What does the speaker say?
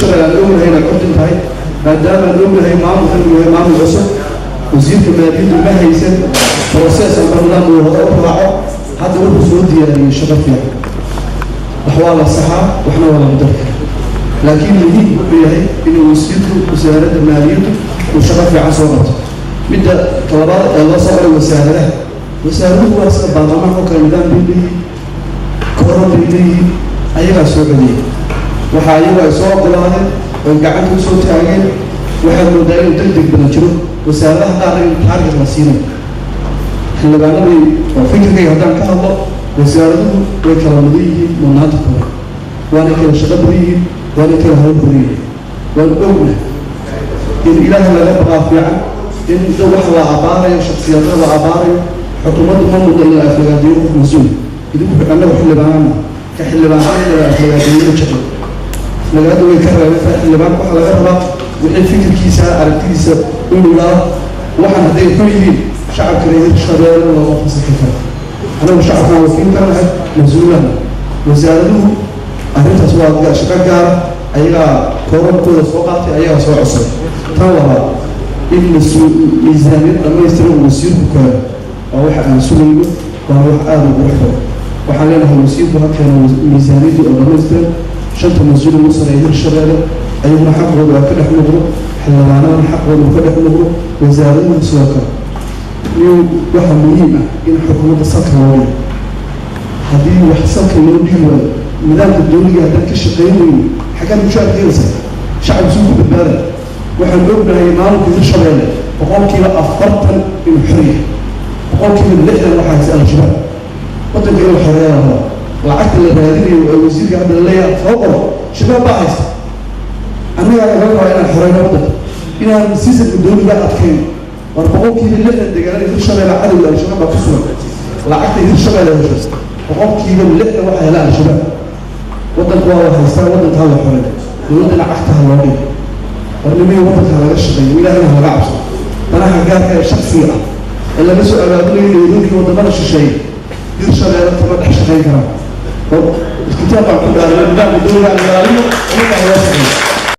Hirshabelle aan ognahay inay curdin tahay, maadaama aan ognahay maamulka inuu yahay maamul cusub, wasiirka maaliyaddu ma haysan process amba nidaam uu hore u raaco. Hadda wuxuu soo diyaariyey shaqo fiican. Wax waa la saxaa, waxna waa la bedeli karaa, laakiin muhiim wuxuu yahay inuu wasiirku, wasaaradda maaliyaddu, uu shaqo fiican soo qabto. Midda labaad ee loo soo qoray wasaaradaha, wasaaraduhu waa sida baarlamaanka oo kale, nidaam bay leeyihiin, quorum bay leeyihiin, ayagaa soo celiyey. Waxa ayagu ay soo ogolaadeen oy gacanta usoo taageen. Waxaad moodaa inuu deg deg badan jiro, wasaaradaha qaarna in target la siinayo xildhibaanadii. Oo fikirkayga haddaan ka hadlo, wasaaraduhu way kala mudan yihiin mudnaanta kore, waanay kala shaqo badan yihiin, waanay kala hawl badan yihiin. Waan ognahay in Ilaaha laga baqaa fiican, in wax la abaarayo, shaksiyadada la abaarayo. Xukuumaddu ma muddo in la aflagaadeeyo qof mas-uul. Idinku, annagu xildhibaanana ka xildhibaanada in la aflagaadeeyo ma jeclo. Aflagaada way ka reebantahay. Xildhibaanka waxaa laga rabaa wixii fikirkiisa, aragtidiisa inuu yidhaahdo. Waxaan hadday xun yihiin, shacabka reer Hirshabeelle looma fasixi karo. Anagu shacabkaan wakiil ka nahay, mas-uulana. Wasaaraduhu arrintaas waa shaqo gaara, ayagaa quorumkooda soo qaatay, ayagaa soo codsaday. Tan labaad, in miisaaniyad dhammaystiran uu wasiirku keeno waa waxa aan sugayno, waana wax aada u qurux badan. Waxaan leenahay wasiirku ha keeno miisaaniyaddii oo dhammaystiran. Shanta mas-uul ugu sareeya Hirshabeelle ayaguna xaqooda waa ka dhex muuqdo, xildhibaanadana xaqooda uu ka dhex muuqdo, wasaaraduhu sidoo kale. Waxaa muhiim ah in xukuumadda salka loo dhigo. Haddii wax salka loo dhigi waayo, nidaamka dowliga haddaan ka shaqayn weyno, xaggaad mushaar ka helaysaa? Shacabku suu ku badbaada? Waxaan ognahay maamulka Hirshabeelle 40% inuu xor yahay, 60% waxaa haysta Al-Shabaab. Waddanka inuu xoreeya la rabaa. Lacagta la raadinayo ee wasiirka hadda la leeyahay soo qoro, Shabaab baa haysta. Annagaa laga rabaa inaan xoreyno waddanka, inaan systemka dowliga adkayn. War 60% deegaanada Hirshabeelle cadowga Al-Shabaab baa ku sugan. Lacagta Hirshabeelle hesho 60% waxaa hela Al-Shabaab. Waddanka waa la haystaa, waddanka ha la xoreeyo, dowladdana cagta ha loo dhigo. Warnimihii waddanka ha laga shaqeeyo, Ilaahina ha laga cabso. Danaha gaarka ee shaksiga ah ee laga soo abaabulayo Nairobi, waddamada shisheeye, Hirshabeelle kama dhex shaqayn karaan. Oo kitaab baan ku dhaarinay, nidaamka dowliga aan ilaalino, ummadda ha loo shaqeeyo.